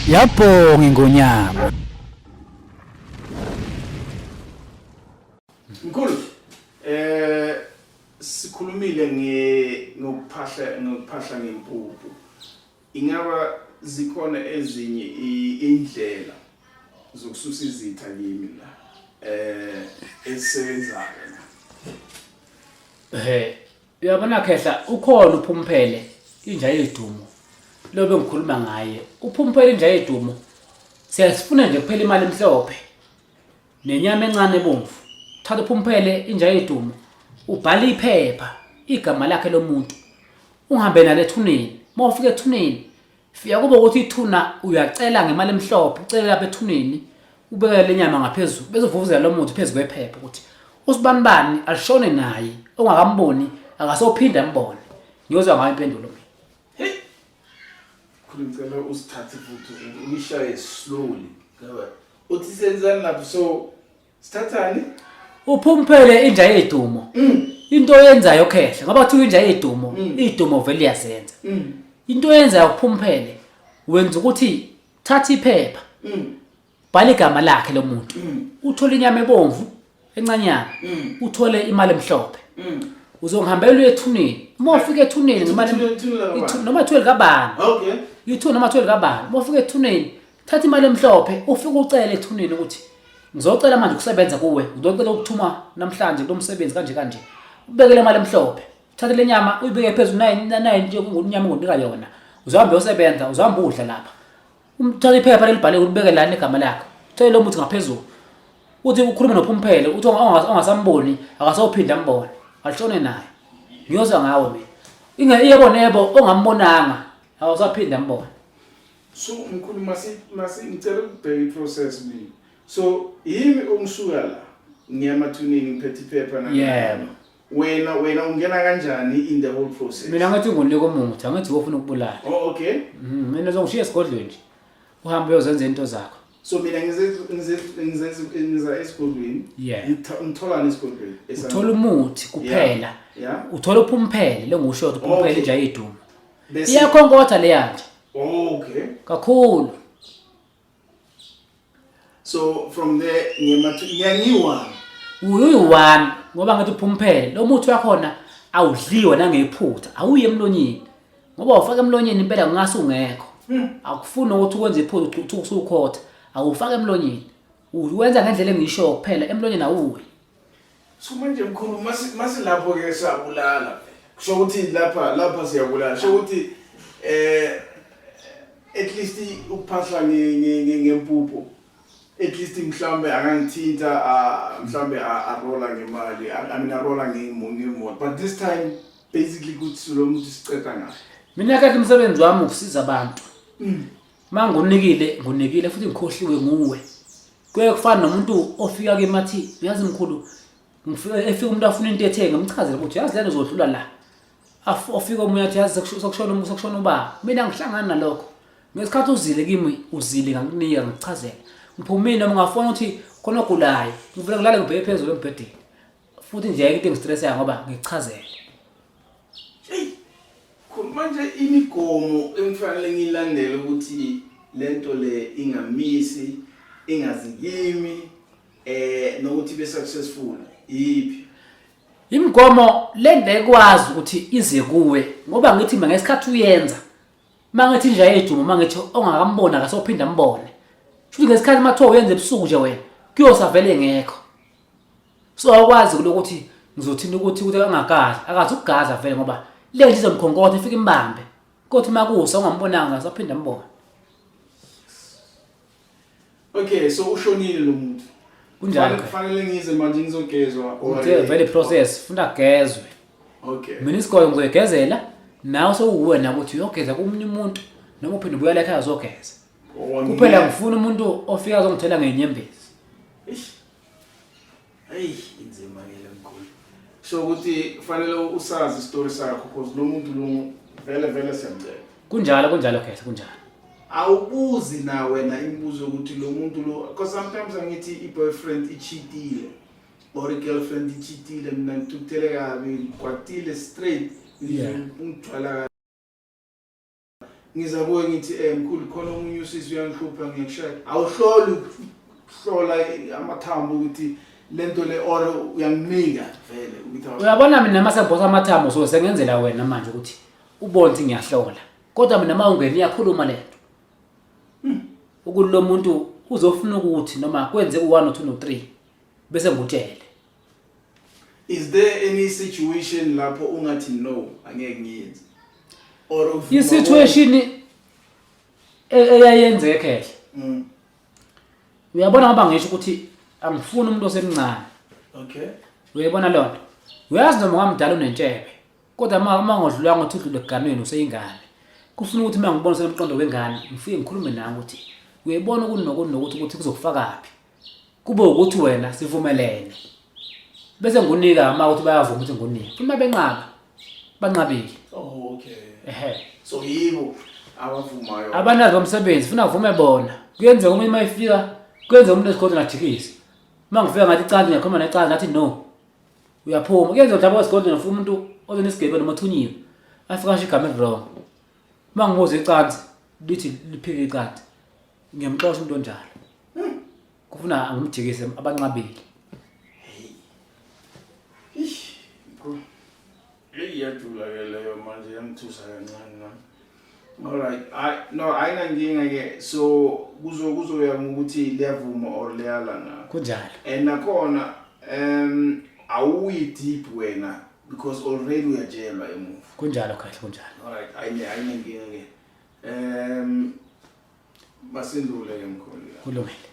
Yabhonga ingonyama. Mkhulu, sikhulumile ngokuphahla ngempuphu. Ingaba zikhona ezinye indlela zokususa izitha kimi la ezisebenzayo la? Uyabona khehla, ukhona uPhumphele inja yedumo. Lo bengikhuluma ngaye. UPhumphele inja yedumo. Siyasifuna nje kuphela imali emhlophe nenyama encane ebomvu. Thatha uPhumphele inja yedumo, ubhale iphepha igama lakhe lomuntu. Uhambe nalo ethuneni. Uma ufika ethuneni, fika kube ukuthi ithuna uyacela ngemali emhlophe, ucele lapha ethuneni, ubeke le nyama ngaphezulu, bese uvuvuzela lo muthi phezu kwephepha ukuthi usibanibani alishone naye, ongakamboni akasophinde ambone. Ngiyozwa ngayo impendulo mina. Hey. Khulu, ngicela usithathe futhi uyishaye slowly. Ngoba uthi senzani lapho, so sithathani? Uphumphele inja yedumo. Into oyenzayo khehla, ngoba kuthiwa inja yedumo, idumo vele iyazenza. Into oyenzayo kuphumphele, wenza ukuthi thatha iphepha, bhala igama lakhe lo muntu, uthole inyama ebomvu encanyana, uthole imali emhlophe. Uzongihambela uye ethuneni. Uma ufika ethuneni ngemali Ithuna likabani? Noma ithuna likabani? Okay. Ithuna noma ithuna likabani? Uma ufika ethuneni, thatha imali emhlophe, ufike ucele ethuneni ukuthi ngizocela manje ukusebenza kuwe, ngizocela ukuthuma namhlanje kulo msebenzi kanje kanje. Ubekele imali emhlophe, uthathe le nyama uyibeke phezulu, nayi nje inyama ongonika yona. Uzohamba uyosebenza, uzohamba udla lapha. Uthathe iphepha lelibhale ulibeke lana igama lakho, uthele lo muthi ngaphezulu, uthi ukhulume noPhumphele, uthi ongasamboni akasophinda ambone, alishone naye. Ngiyozwa ngawe mina. Inge yebo nebo ongambonanga awusaphinda ambone. So mkhulu, masi ngicela ukubheka i-process mina. So yimi ongisuka la ngiya emathuneni ngiphethe iphepha na? Yebo. Wena ungena kanjani in the whole process? Mina ngathi ngunika umuthi, angithi ufuna ukubulala. Oh, okay. Mina uzongishiya esigodlweni nje. Uhambe uyozenza into zakho. So mina ngize esigodlweni. Yeah. Ngitholani esigodlweni? Uthola umuthi kuphela. Yeah. Uthola uphumphele, lengisho ukuthi uphumphele Okay. nje ayidumo. Bese Iyakhonkotha leya nje Oh, okay. kakhulu. So from there ngiyangiwa. Uyi-one ngoba ngathi uphumphele lo muthi wakhona awudliwa nangephutha, awuyi emlonyeni, ngoba ufaka emlonyeni impela kungase ungekho. Akufuni ukuthi ukwenze iphutha uthi usukhotha, awufaka emlonyeni, uwenza ngendlela engisho kuphela, emlonyeni awuyi. So manje mkhulu, masi lapho ke siyabulala phela. Kusho ukuthi lapha siyabulala. Kusho ukuthi at least ukuphahla ngempuphu, at least mhlambe akangithinta, mhlambe arola ngemali, I mean arola ngemoto, but this time basically kuthi lo muntu siceda ngayo. Mina kahle umsebenzi wami ukusiza abantu. Uma ngunikile, ngunikile futhi ngikhohliwe nguwe. Kuye kufana nomuntu ofika kimi athi, uyazi mkhulu, ngifika efika umuntu afuna into ethe, ngimchazele ukuthi uyazi lena uzodlula la. Ofika omunye athi yazi sekushona ubaba. Mina ngihlangana nalokho. Ngesikhathi uzile kimi, uzile ngakunika ngikuchazela. Ngiphumile noma ngafona ukuthi khona ogulayo, ngivele ngilale ngibheke phezulu embhedeni. Futhi nje ayikho into engistressayo ngoba ngikuchazele. Hey, khulu, manje imigomo engifanele ngiyilandele ukuthi lento le ingamisi, ingazi kimi, nokuthi ibe successful, yiphi? Imigomo le ngekwazi ukuthi ize kuwe, ngoba ngithi mina ngesikhathi uyenza, mangithi nje ayedumo, mangithi ongakamboni akasophinda ambone, futhi ngesikhathi mathiwa uyenza ebusuku nje wena kuyosavele ngekho. So awukwazi kulokuthi ngizothina ukuthi angagadli, akazi ukugadla vele, ngoba le nto izomkhonkotha ifike imbambe, kodwa uma kusa ungambonanga akasaphinda ambone. Okay, so ushonile lo muntu. Kunjalo. Kufanele ngize manje ngizogezwa or Uthe vele process funa kugezwe. Okay. Mina isikole ngizoyigezela, nawe sewuwena ukuthi uyogeza komunye umuntu noma uphinde ubuyele ekhaya uzogeza. Oh, Kuphela ngifuna umuntu ofika azongithela ngenyembezi. Eish. Hey, inzima ke le mkhulu. So ukuthi kufanele usazi isitori sakho, because lo muntu lo vele vele siyamcela. Kunjalo, kunjalo khehla, kunjalo. Awubuzi na wena imibuzo ukuthi lo muntu lo, because sometimes angithi i-boyfriend icheatile or i-girlfriend icheatile, mina ngithukuthele kabi, ngikwatile straight, ungijwayela kabi. Ngiza kuwe ngithi mkhulu khona omunye usisi uyangihlupha ngiyakushaya. Awuhloli ukuhlola amathambo ukuthi lento le or uyanginika vele ukuthi Uyabona mina uma sengiphosa amathambo so sengenzela wena manje ukuthi ubone ukuthi ngiyahlola. Kodwa mina uma ungena iyakhuluma lento. Ukuthi lo muntu uzofuna ukuthi noma kwenze u-1 no 2 no 3 bese ngikutshele. Is there any situation lapho ungathi no angeke ngiyenze? Or uvuma I-situation eyayenzeka ekhehla. Uyabona ngoba ngisho ukuthi angifuni umuntu osemncane. Okay. Uyayibona leyo nto? Uyazi noma ungamdala unentshebe. Kodwa uma ngodlulanga uthi udlule ekuganweni useyingane. Kufuna ukuthi uma ngibona usenomqondo wengane, ngifike ngikhulume nawe ukuthi uyayibona ukuthi nokuthi ukuthi kuzokufakaphi. Kube ukuthi wena sivumelene. Bese ngunika uma ukuthi bayavuma ukuthi ngunike. Futhi uma benqaba, banqabile. Oh, okay. Ehhe. So yibo abavumayo. Abanazi bomsebenzi funa kuvume bona. Kuyenzeka umuntu uma efika, kuyenzeka umuntu esigodlweni ajikise. Uma ngifika ngathi icansi ngiyakhuluma necansi ngathi no. Uyaphuma. Kuyenzeka mhlawumbe esigodlweni ufika umuntu ozonesigebe noma othunyiwe. Afika asho igama eliwrong. Uma ngibuza icansi lithi liphike icansi. Ngiyamxosha umuntu onjalo. Kufuna ngimjikise abanqabile. Eish, mkhulu. Eyi iyajula ke leyo manje yangithusa kancane nami. Alright, I no ayinankinga ke so kuzo kuzoya ngokuthi liyavuma or liyala na. Kunjalo. And nakhona awuyi deep wena because already uyatshelwa emuva. Kunjalo kahle kunjalo. Alright, ayinankinga ke. Masindule ke mkhulu. Kulungile.